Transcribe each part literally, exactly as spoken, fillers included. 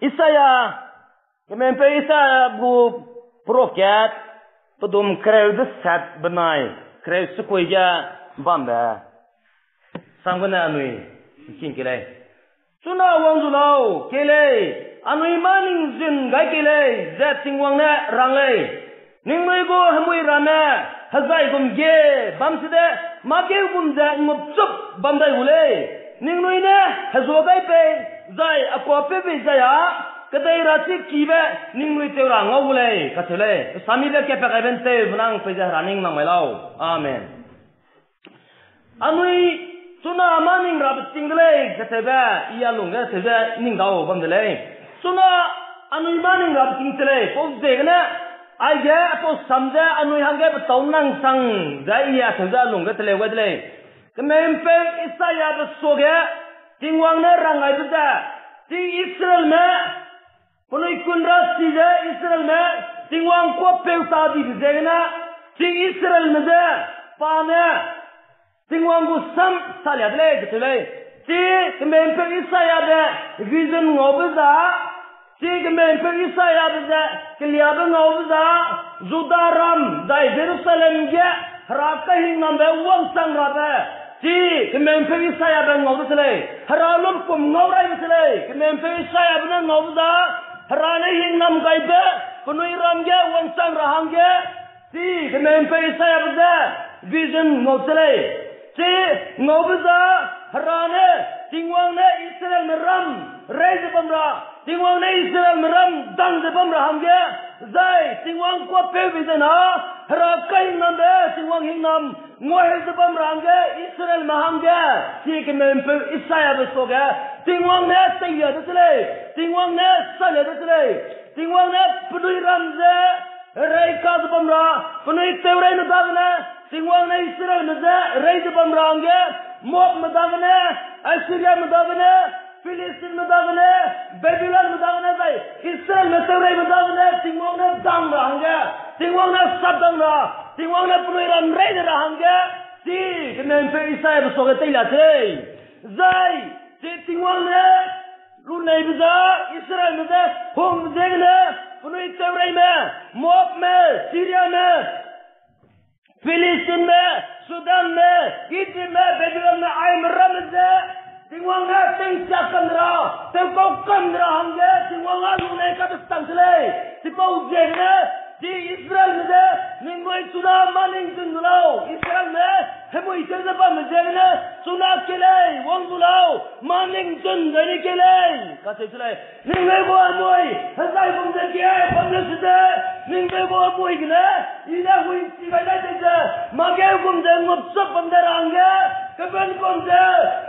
Isaiah, kemeu'mpeu Isaiah gu prophet, pedum kereu deset benai kereu sekui ge bambe sam gene anui ’ngking kei lei. Chuna wang zu lau, kei lei, anui mâ ning zun gai kei lei, ze Tingwang ne rang lei. Ningnui gu hemui ramme hezai gum ge bam sede, mâkeu gum ze ngupchup bam dai gu lei. Ningnui ne hezuâ gai pei, zai a kuâ pei bei zai â, kedei ra chi kibe ningnui tew ra ngau gu lei, kacheu lei. Pesamibe kepa gaibe ’ntew benang pei ze Hera ning nang mai lau. Amen. Anui chuna mâ ning rabe ting de lei, kacheube, I a lungge acheu ze ning dau bam de lei. Chuna anui mâ ning rabe ting che lei, pau ziegene, aige apau sam ze anui hangge petâu nang sang ze I acheu ze a lungge teleu gai de lei. Kemeu'mpeu Isaiahbe suage, Tingwang ne rang gaibe ze, chi Israelme, penui kun ra chi ze Israelme, Tingwang kuâpeu ta dibe ziegene, chi Israelme ze, pa ne, Tingwang gu sam salia de lei, kacheu lei. Chi kemeu'mpeu Isaiahbe vision ngaube za, chi kemeu'mpeu Isaiahbe ze keliabe ngaube za, Juda ram zai Jerusalem ge Hera kahingnambe wangchang rabe, chi kemeu'mpeu Isaiahbe ngau de se lei. Hera lumpum ngau raibe se lei. Kemeu'mpeu Isaiahbe ne ngaube za, Hera ne hingnam gaibe, penui ram ge wangchang ra hangge, chi kemeu'mpeu Isaiahbe ze vision ngau se lei. Chi ngaube za, Hera ne, Tingwang ne Israelme ram rei ze bam ra, Tingwang ne Israelme ram dang ze bam ra hangge, zai Tingwang kuâpeube ze na, Hera kahingnambe, Tingwang hingnam nguaheu ze bam ra hangge, Israelme hangge, chi kemeu'mpeu Isaiahbe suage, Tingwang ne teilia de se lei, Tingwang ne salia de se lei, Tingwang ne penui ram ze rei ka ze bam ra, penui tewreime dagene, Tingwang ne Israelme je rei ze bam ra hangge, Moabme dagene, Assyriame dagene, Philistinme dagene, Babilonme dagene zai Israelme tewreime dagene, Tingwang ne dang ra hangge, Tingwang ne sapdang ra, Tingwang ne penui ram rei de ra hangge, chi kemeu'mpeu Isaiahbe suage teilia se lei. Zai chi Tingwang ne luneibe za, Israelme je hungbe ziegene, penui tewreime, Moabme, Syriame, Philistinme, Sudanme, Egyptme, Babilonme, aime ramme je, Tingwang ne tingsiak kam ra, tewkau kam ra hangge, Tingwang a lunei kadesang se lei. Chipau ziegene, chi Israelme je, ningnui chuna mâ ning zun du lau, Israelme, hemui tew ze bamme ziegene, chuna kei lei, wang du lau, mâ ning zun dai ni kei lei, kacheu se lei. Ningnui gu hemui, hezai gum ze kiai bam le sede, ningnui gu hemui gene, I ne huichi gai dai tei ze, mâkeu gum ze ngupchup bam de ra hangge, keben gum ze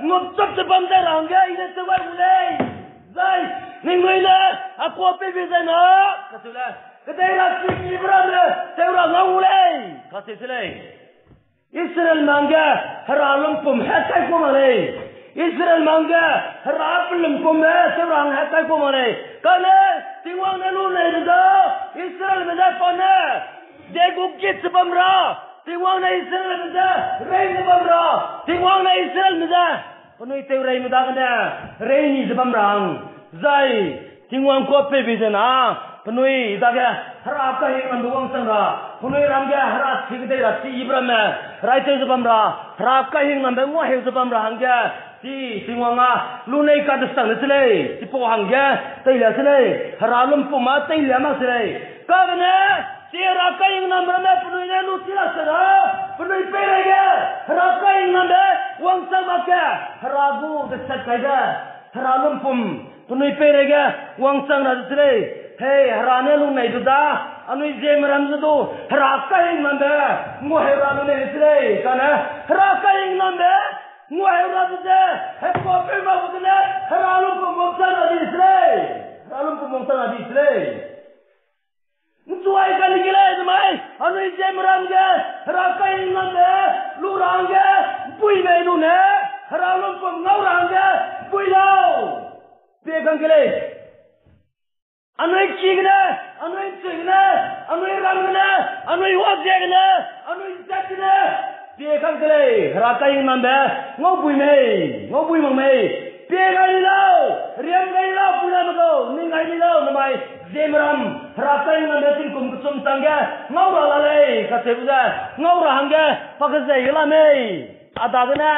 ngupchup ze bam de ra hangge, I ne tew gai gu lei. Zai, ningnui ne, a kuâ peibe zai na, kacheu le, kedei ra chi kibe ramme, tew ra ngau gu lei, kacheu se lei. Israelme hangge Hera lumpum hekkai kuâ mak lei. Israelme hangge Hera pelumpumme tew ra hang hekkai kuâ mak lei. Kane Tingwang ne luneibe za, Israelme je pa ne, de gu kit ze bam ra, Tingwang ne Israelme je rei ze bam ra, Tingwang ne Israelme je penui tewreime dagene rei ni ze bam ra hang, zai Tingwang kuâ peibe ze na, penui dage Hera kahingnambe wangchang ra, penui ram ge Hera chi kedei ra chi yibe ramme raitew ze bam ra, Hera kahingnambe nguaheu ze bam ra hangge, chi Tingwang â lunei kadesang de se lei, chipau hangge teilia se lei, Hera lumpum â teilia mak se lei. Kagene, chi Hera kahingnambe ramme penui ne lu chi la se ra, penui peireige Hera kahingnambe wangchang mak ge, Hera gu deset kaibe Hera lumpum penui peireige wangchang ra de se lei. Hei, Hera ne luneibe za, anui ziemme ram ze du Hera kahingnambe nguaheu ra lunei de se lei. Kane Hera kahingnambe nguaheu ra de ze, hekuâpeu mak gu gene Hera lumpum wangchang ra di se lei. Hera lumpum wangchang ra di se lei. ’Nchuai kani ge lei, nemai, anui ziemme ram ge Hera kahingnambe lu ra hangge, ’mpuî mei lu ne, Hera lumpum ngau ra hangge ’mpuî lau. Pie kang ke lei. Anui ki gene, anui ’nchui gene, anui ram gene, anui huazie gene, anui zat gene, pie kang ke lei, Hera kahingnambe ngaubuî mei, ngaubuî mak mei. Pie gai lau, riam gai lau, puiname gau, ning Ni lau namai, Zeme ram, Hera kahingnambe tingkum kechum chang ge, ngau ra la lei, kacheube ze, ngau ra hangge, pa kezei ge la mei. A dagene,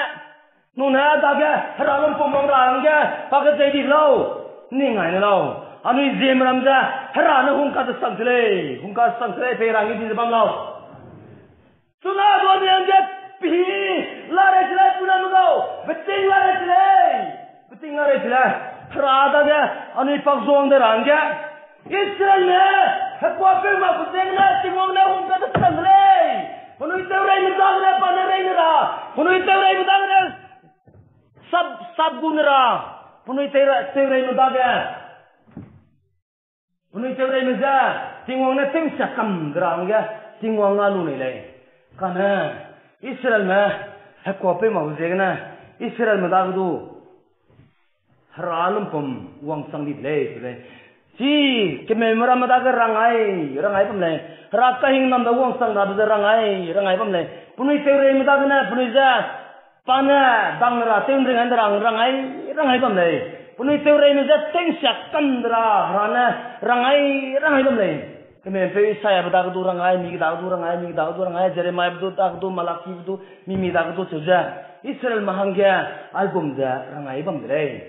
nune a dage, Hera lumpum wang ra hangge, pa kezei di lau, ning ngai ne lau. Anui Zeme ram ze, Hera ne hungka desang se lei, hungka desang se lei, pei ra hangge di ze bam lau. Chuna du anui hangge pehî la rei se lei, puiname gau, beting la rei se lei. Beting la rei se lei. Hera dage anui pak zuang de ra hangge, Israelme hekuapeu mak pe ziegene Tingwang ne hungka desang se lei. Penui tewreime dagene pa ne reine ra, penui tewreime dagene sap, sap gu ne ra, penui tewre-, tewreime dage penui tewreime ze, Tingwang ne tewsia kam de ra hangge, Tingwang a lu nei lei. Kane, Israelme hekuapeu mak pe ziegene, Israelme dage du Hera lumpum wangchang di de lei, se lei. Chi, kemeume ramme dage rangai, rangai bam lei. Hera kahingnambe wangchang rabe ze rangai, rangai bam lei. Penui tewreime dagene, penui ze, pa ne dang ra tew ’nring ai de ra rangai, rangai bam lei. Penui tewreime ze tewsia kam de ra, Hera ne rangai, rangai bam lei. Kemeu'mpeu Isaiabe dage du rangai, mi dage du rangai, mi dage du rangai, Jeremiabe du dage du, Malakibe du, mi mi dage du cheu ze, Israelme hangge aigum ze rangai bam de lei.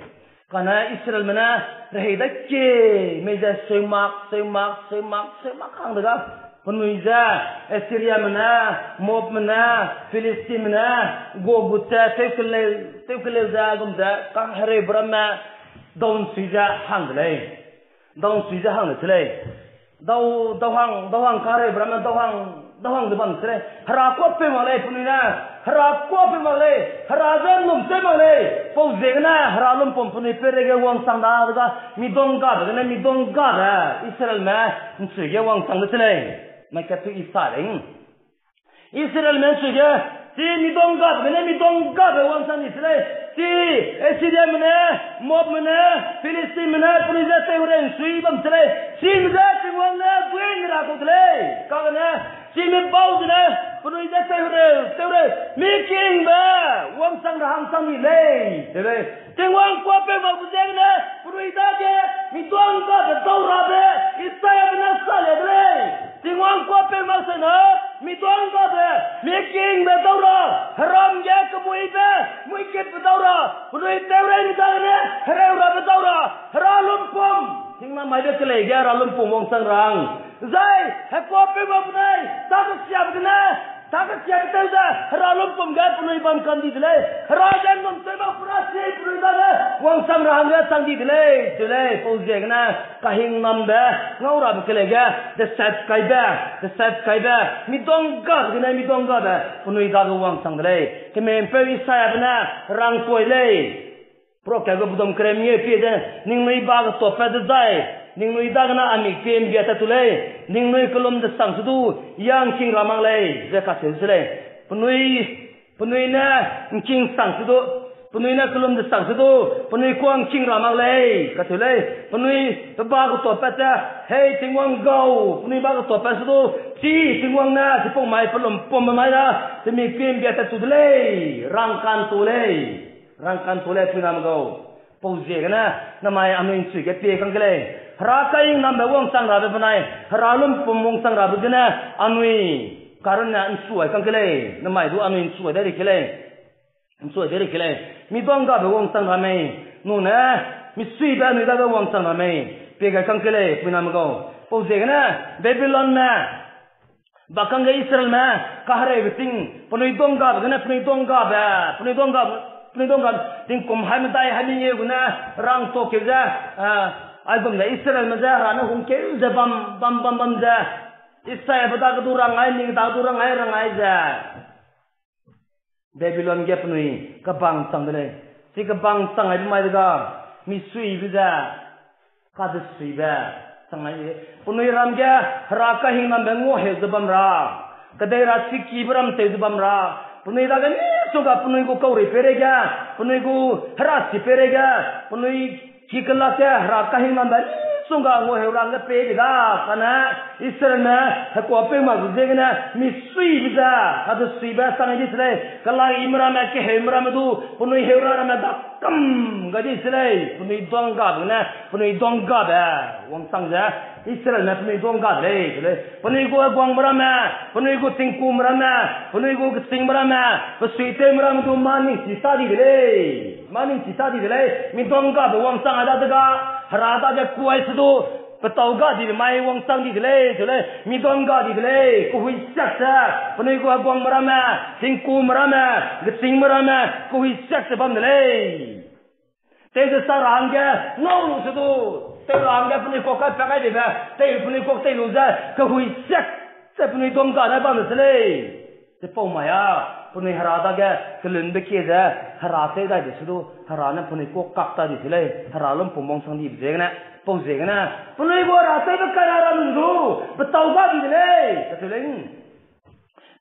Kane Israelme ne rehei da kie mei ze seumak, seumak, seumak, seumak hang de ga, penui ze Assyriame ne, Moabme ne, Philistinme ne, gua gut ze tewkeleu, tewkeleu ze gum ze kahereube ramme dau ’nsui ze hang de lei. Dau ’nsui ze hang de se lei. Dau, dau hang, dau hang kahereube ramme dau hang, dau hang ze bam se lei. Hera kuâpeu mak lei penui ne. Hera kuâpeu mak lei. Hera ze ’nnum tew mak lei. Pau ziegene Hera lumpum penui peireige wangchang da de ga, miduanggabe gene miduanggabe, Israelme ’nsui ge wangchang de se lei. Mai kat tu Isaiabe Israelme ’nsui ge, chi miduanggabe gene miduanggabe wangchang di se lei. Chi Assyriame ne, Moabme ne, Philistinme ne penui je tewhereu ’nsui bam se lei. Chime je Tingwang ne duine ra kau de lei. Kagene, chime bau zene, penui je tewhereu, tewhereu, mi kingbe wangchang ra hangchang di lei, te lei. Tingwang kuâpeu mak pe ziegene, penui dage, miduanggabe dau rabe, Isaiabe ne salia de lei. Tingwang kuâpeu mak zene, miduanggabe, mi kingbe dau ra, heram ge kemuibe, muikitbe dau ra, penui tewreime dagene hereu rabe dau ra, Hera lumpum, hingnam maibe kelei ge Hera lumpum wangchang ra hang. Zai, hekuâpeu mak penai, takesiabe gene, takesiabe tew ze, Hera lumpum ge penui bam kam di de lei. Hera ge ’nnum tew mak pe ra chi penui dage wangchang ra hangge chang di de lei, te lei. Pau ziegene, kahingnambe, ngau rabe kelei ge, deset kaibe, deset kaibe, miduanggabe gene miduanggabe penui dage wangchang de lei. Kemeu'mpeu Isaiabe ne rangtui lei. Prokatbe bedum kereu mengeu pie ze, ningnui ba getuapat dezai, ningnui dagene a mikpie ’mbia tat tu lei, ningnui kellum desang se du, ya ’ngking ra mak lei, ze kacheu se lei. Penui, penui ne ’ngking sang se du, penui ne kellum desang se du, penui kuâ ’ngking ra mak lei, kacheu lei. Penui pe ba getuapat ze, hei Tingwang gau, penui ba getuapat se du, chi Tingwang ne chipau mai pe lumpumbe mai da, pe mikpie ’mbia tat tu de lei, rangka'ntu lei. Rangka'ntu lei puiname gau. Pau ziegene, namai anui ’nchui ge pie kang ke lei. Hera kahingnambe wangchang rabe benai, Hera lumpum wangchang rabe gene, anui karunne ’nchuai kang ke lei. Namai du anui ’nchuai de ri ke lei. ’Nchuai de ri ke lei. Miduanggabe wangchang ra mei. Nune, misuibe anui dage wangchang ra mei. Pie gai kang ke lei, puiname gau. Pau ziegene, Babilonme, bakangge Israelme, kahereube ting, penui duanggabe gene, penui duanggabe, penui duanggabe, penui duanggabe, tingkum hai medai hai mengeu gene, rangtuakeu ze, aigum ze Israelme ze, Hera ne hungkeu ze bam, bam, bam, bam ze, Isaiabe dage du rangai, ning dage du rangai, rangai ze Babilon ge penui kebang chang de lei. Chi kebang chang aibe mai dega, misuibe ze, kadesuibe, chang ai, penui ram ge, Hera kahingnambe nguaheu ze bam ra, kedei ra chikibe ram tew ze bam ra, penui dage misongga penui gu kaurei peireige, penui gu herachi peireige, penui ki kelak ge, Hera kahingnambe Sungga ngua heu rang ge pei di da, kane Israelme hekuapeu mak gu ziegene misuibe ze, kadesuibe chang di se lei, kelai i meramme, keheume ramme du, penui heu ra ramme da kam gai di se lei, penui duanggabe gene, penui duanggabe wangchang ze, Israelme penui duangga de lei, se lei. Penui gu heguangme ramme, penui gu tingkume ramme, penui gu kechîngme ramme, pe suitewme ramme du mâ ningchi sa di de lei. Mâ ningchi sa di de lei. Mi duanggabe wangchang ai dadege, Hera dage kuai se du, petâu ga dibe mai wangchang di de lei, se lei. Mi duangga di de lei. Kehuisiak ze, penui gu heguangme ramme, tingkume ramme, kechîngme ramme, kehuisiak ze bam de lei. Tewze sa ra hangge ngau lu se du, tew ra hangge penui kuak kai pa gai dibe, tei penui kuak tei lu ze, kehuisiak ze penui duangga dai bam de se lei. Chipau mai a, penui Hera dage kelunbe kie ze, Hera tew dai de se du, Hera ne penui kuak kak ta di se lei, Hera lumpum wangchang dibe ziegene, pau ziegene, penui gu Hera tewbe kai ra ramme du, petâu ga di de lei, kacheu lei.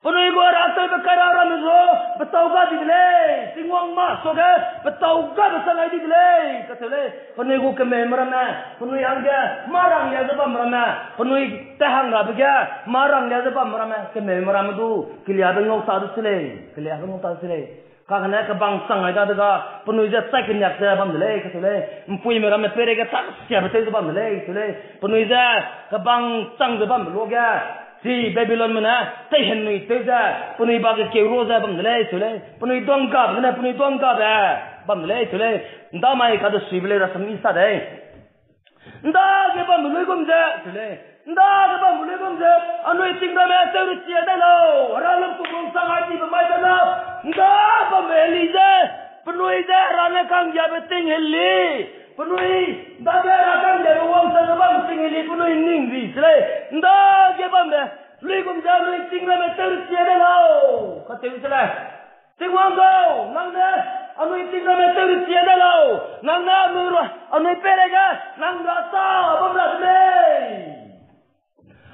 Penui gu Hera tewbe kai ra ramme du, petâu ga di de lei, Tingwang masuage, petâu gabe chang ai di de lei, kacheu lei. Penui gu kemeume ramme, penui hangge, mâ ranglia ze bam ramme, penui tehang rabe ge, mâ ranglia ze bam ramme, kemeume ramme du, keliabe ngau ta de se lei, keliabe ngau ta de se lei. Kagene kebang chang ai dadege, penui ze chai keniak ze bam de lei, kacheu lei. Mpuime ramme peireige tak siabe tew ze bam de lei, kacheu lei. Penui ze kebang chang ze bambe luage, chi Babilonme ne, teihenui tew ze, penui ba ge keu ru ze bam de lei, kacheu lei. Penui duanggabe gene, penui duanggabe bam de lei, kacheu lei. Ndamai kadesuibe lei rasam i sa dei. Ndage bambe luigum ze, kacheu lei. Ndage bambe luigum ze, anui ting ramme tewrechi dai lau, Hera lumpum wangchang ai dibe mai dai lau. Nda bambe heli ze, penui ze Hera ne ka'nggiabe ting heli. Penui, dage Hera ka'nggiabe wangchang ze bambe ting heli, penui ning di se lei. Ndage bambe luigum ze, anui ting ramme tewrechi dai lau, kacheu se lei. Tingwang gau, nang ne anui ting ramme tewrechi dai lau, nang ne anui ra, anui peireige, nang ra ta bam ra de lei.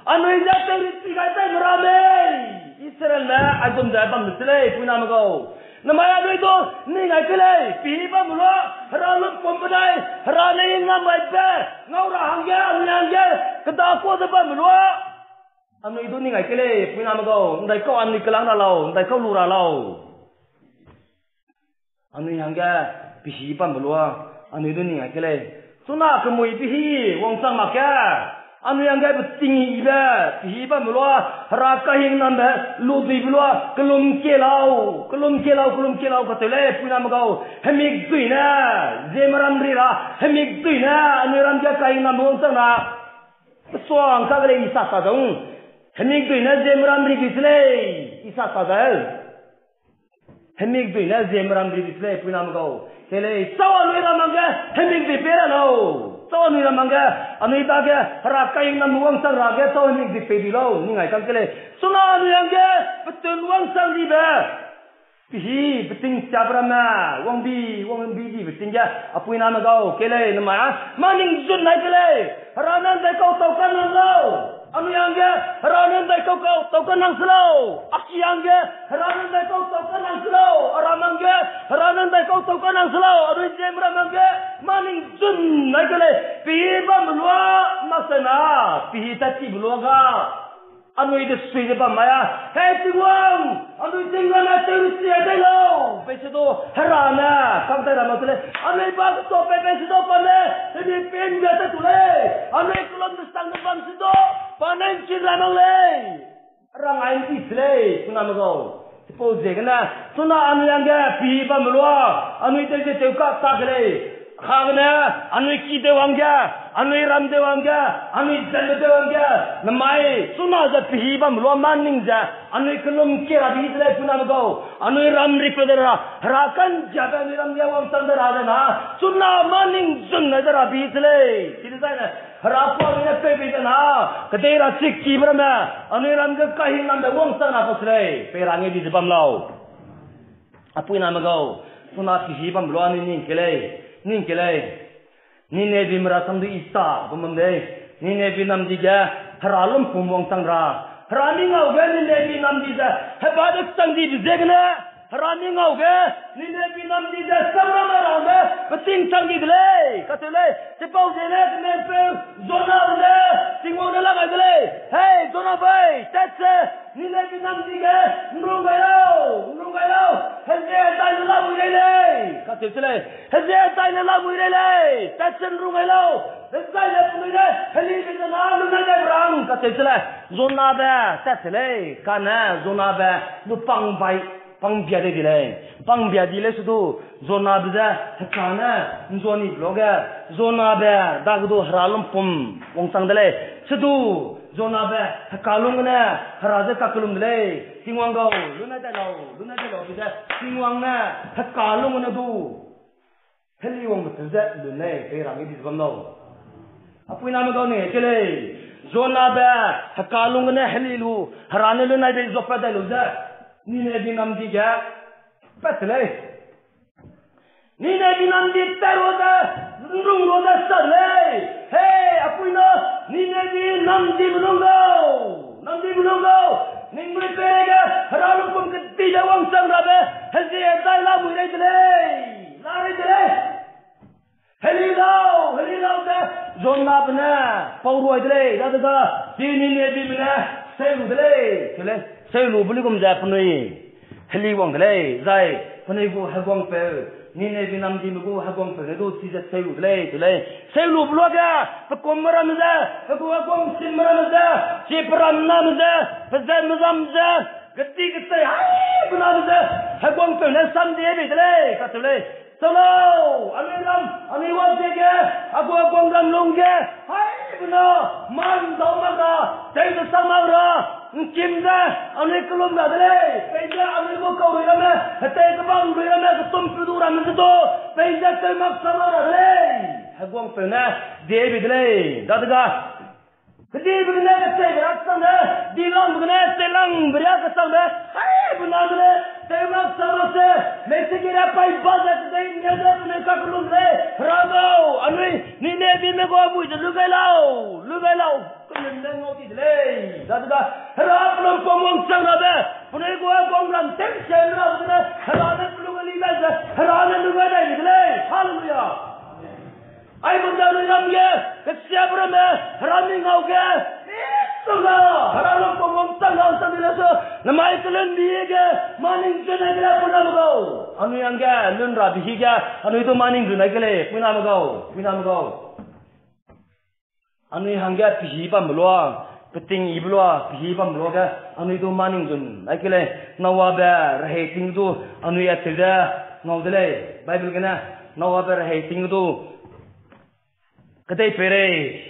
Anui ze tewrechi gai tai me ra mei. Israelme aigum ze bam de se lei, puiname gau. Namai anui du, ning ai ke lei, pehî bam lua, Hera lumpum benai, Hera ne i ngam gaibe, ngau ra hangge, anui hangge, kedakua ze bam lua. Anui du ning ai ke lei, puiname gau, ndaikau anui kelang ra lau, ndaikau lu ra lau. Anui hangge pehî bambe lua, anui du ning ai ke lei. Chuna kemui pehî wangchang mak ge, anui hangge betingibe pehî bambe lua, Hera kahingnambe luduibe lua, kelum kie lau, kelum kie lau, kelum kie lau kacheu lei, puiname gau. Hemikdui ne, ziemme ram ri ra, hemikdui ne, anui ram ge kahingnambe wangchang ra, pesuang ka ge lei i sa sa zau. Hemikdui ne ziemme ram ri di se lei, i sa sa zau. Hemikdui ne ziemme ram ri di se lei, puiname gau. Ke lei, chau anui ram hangge, hemikdui pei ra lau. Chau anui ram hangge, anui dage, Hera kahingnambe wangchang ra ge, chau hemikdui pei di lau, ning ai kang ke lei. Chuna anui hangge, petun wangchang dibe pehî, beting siabe ramme, wangbi, wangbi dibe ting ge, a puiname gau, ke lei, namai, mâ ning zun nai ke lei, Hera ne ndaikau tau ka nang lau. Anui hangge, Hera ne ndaikau kau tau ka nang se lau. A ki hangge, Hera ne ndaikau tau ka nang se lau. A ram hangge, Hera ne ndaikau tau ka nang se lau. Anui ziemme ram hangge, mâ ning zun nai ke lei, pehî bambe lua, mak se na, pehî tat chibe lua ga. Anui desui ze bam mai a, hei Tingwang, anui ting ramme tewrechi dai lau, pei se du, Hera ne, kang dai ra mak se lei, anui ba ketuabe pei se du pa ne, teni pin ge tat tu lei, anui kelum desang ne bam se du, pa ne ’ngkin ra mak lei. Rang ai ’ndi se lei, chuname gau. Chipau ziegene, chuna anui hangge pehî bambe lua, anui tewze tew ka ta ke lei. Kagene, anui ki tew hangge, anui ram tew hangge, anui zeme tew hangge, namai, chuna ze pehî bambe lua mâ ning ze, anui kelum kie ra bi se lei, chuname gau. Anui ram ripeu de ra, Hera ka'nggiabe anui ram ge wangchang de ra de na, chuna mâ ning zun nai de ra bi se lei. Chidezaine, Hera pa anui ne pei bei de na, kedei ra chikkibe ramme, anui ram ge kahingnambe wangchang ra kau se lei, pei ra nge di ze bam lau. A puiname gau, chuna pehî bambe lua anui ning ke lei, ning ke lei. Nineveme rasam du i sa bam bam dei. Nineve namdi ge, Hera lumpum wangchang ra, Hera mi ngau ge Nineve namdi ze, heba de chang dibe ziegene, Hera mi ngau ge, Ninevi namdi ze samram mai ra hangge, peting chang di de lei, kacheu lei. Chipau ziegene kemengpeu Jonabe ne, Tingwang ne lamai de lei. Hei, Jonabe, tat ze, Ninevi namdi ge, ’nrung gai lau, ’nrung gai lau, hezie hedai ne lamui rei lei, kacheu se lei. Hezie hedai ne lamui rei lei, tat ze ’nrung gai lau, hezai ne penui ne, helibe ze na lunai gai rang, kacheu se lei. Jonabe, tat se lei, kane Jonabe, lu pang bai, pang bia di de lei. Pang bia di lei sedu, Jonabe ze, heka ne, ’nzua ni be luage, Jonabe, dage du Hera lumpum, wangchang de lei. Sedu, Jonabe, heka lung gene, Hera ze kakellum de lei. Tingwang gau, lunai dai lau, lunai dai lau, bi ze, Tingwang ne, heka lung gene du. Heli wangbe peu ze lun lei, pei rang ge di ze bam lau. Apuiname gau ne ke lei, Jonabe, heka lung gene heli lu, Hera ne lunai bei Joppa dai lu ze, Ninevi namdi ge, pat te lei. Ninevi namdi tat ra ze, ’nrung ra ze sa lei. Hei, apuina, Ninevi namdime lung gau, namdime lung gau, ningnui peirei ge, Hera lumpum kedi ze wangchang rabe, hezie hedai lamui rei de lei, la rei de lei. Heli lau, heli lau ze, Jonabe ne, pau ruai de lei, dadege, chi Ninevime ne, seu lu de lei, seu lei, seu lu be luigum ze penui. Heli wang de lei, zai, penui gu heguangpeu, Ninevi namdime gu heguangpeu ne du chize seu lu de lei, seu lei. Seu lu be luage, pe kumme ramme ze, pe gu heguang simme ramme ze, chi pe ramname ze, pe zatme zam ze, kedi ketei hai bename ze, heguangpeu ne samdie bei de lei, kacheu lei. Chau lau, anui ram, anui wang ziege, a gu heguang ram lungge, hai bena, man dau mak ra, tei ze sa mak ra, ’ngkim ze, anui kellum ra de lei, peize anui gu kaurui ramme, hetei kebang rui ramme, ketum pe du ramme ze du, peize tew mak sa mak ra de lei. Heguangpeu ne, die bei de lei, dadege. Kedibe gene keteibe ra kechangbe, dilangbe gene teilangbe ra kechangbe, hai bename ne, tew mak sa mak ze, mei sigi ra pai ba ze kedei ’nnia ze penui kakellum de lei, Hera gau, anui, Ninevime gu hemui ze lu gai lau, lu gai lau, kellum ne ngau di de lei. Dadege, Hera pe lumpum wangchang rabe, penui gu heguang ram tew se rabe gene, Hera ne pe lung eli dai ze, Hera ne lu gai dai di de lei. Haleluya. Aigum ze anui ram ge, kesiabe ramme, Hera mi ngau ge, isanga, Hera lumpum wangchang ra chang di le se, namai kelun di ge, maning zun ai ke lei puiname gau. Anui hangge, lun rabe hi ge, anui du maning zun ai ke lei, puiname gau, puiname gau. Anui hangge pehî bambe lua, peting yibe lua, pehî bambe lua ge, anui du maning zun ai ke lei, Noabe rehei ting du, anui acheu ze, ngau de lei, Bible gene, Noabe rehei ting du, kedei peirei,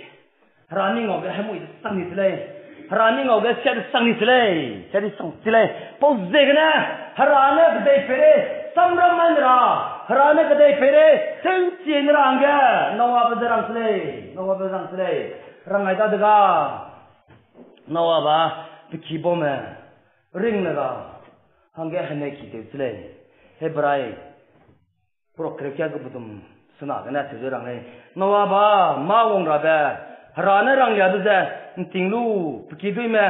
Hera ni ngau ge hemui de sang di se lei, Hera ni ngau ge sia de sang di se lei, sia di sang se lei, pau ziegene, Hera ne kedei peirei, samram mai ne ra, Hera ne kedei peirei, tew'nchie ne ra hangge, Noabe ze rang se lei, Noabe rang se lei, rang ai dadege, Noabe, pe ki baume, ring ne ra, hangge hene ki tew se lei, Hebrai, Prokereukia ge bedum sena gene acheu ze rang lei. Noabe, mâ wang rabe, Hera ne rangliabe ze, ’nting lu, pe kiduîme,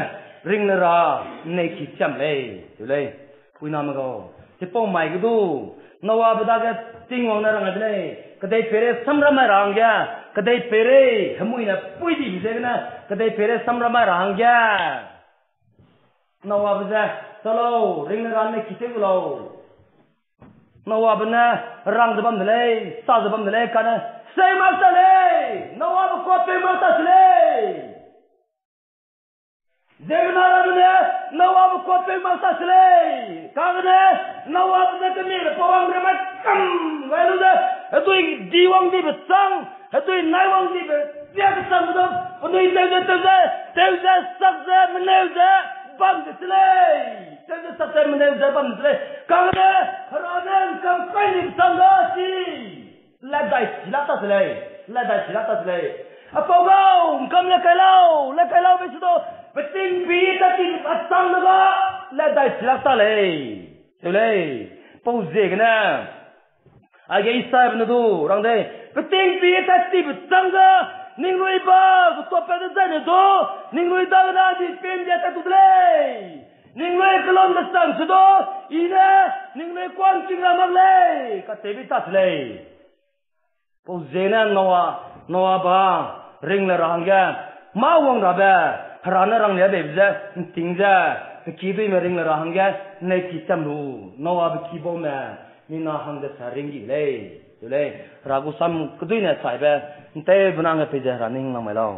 ring ne ra, ’nnei ki chiam lei, teu lei. Puiname gau. Chipau mai ge du, Noabe dage Tingwang ne rang ai de lei. Kedei peirei samram mai ra hangge, kedei peirei, hemui ne pui dibe ziegene, kedei peirei samram mai ra hangge. Noabe ze, chau lau, ring ne ra ’nnei ki tew lau. Noabe ne rang ze bam de lei, sa ze bam de lei, kane, seu mak ta lei, Noabe kuapeu mak ta se lei. Ziemmena ramme ne, Noabe kuapeu mak ta se lei. Kagene, Noabe ze kemibe pau wang rei mai kam gai lu ze, hedui di wang dibe chang, hedui nai wang dibe, ria kechangbe du, penui tew ze, tew ze, tew ze, sak ze, meneu ze, bam de se lei. Tew ze, sak ze, meneu ze, bam de se lei. Kagene, Hera ne ’ngkam kai nibe chang ga chi. Ladai chi lak ta se lei, ladai chi lak ta se lei. Apau gau, ’ngkam le kai lau, le kai lau be se du, peting pi tat ti a chang ne ga, ladai chi lak ta lei. Teu lei, pau ziegene. Aige Isaiabe ne du, rang dei, peting pi tat tibe chang ga, ningnui ba, getuapat dezaine du, ningnui dagene di pen dia tat tu de lei. Ningnui kelum desang se du, I ne ningnui kuâ ’ngking ra mak lei, kacheu bi ta se lei. Pau ziegene Noa, Noabe ring le ra hangge, mâ wang rabe, Hera ne ranglia beibe ze, ’nting ze, pe kiduîme ring le ra hangge, ’nnei ki cham lu, Noabe kibaume, mina hang desa ring di lei, lei, Hera gu sam keduîne chaibe, ’nteube nang ge peize Hera ne hing lang mai lau.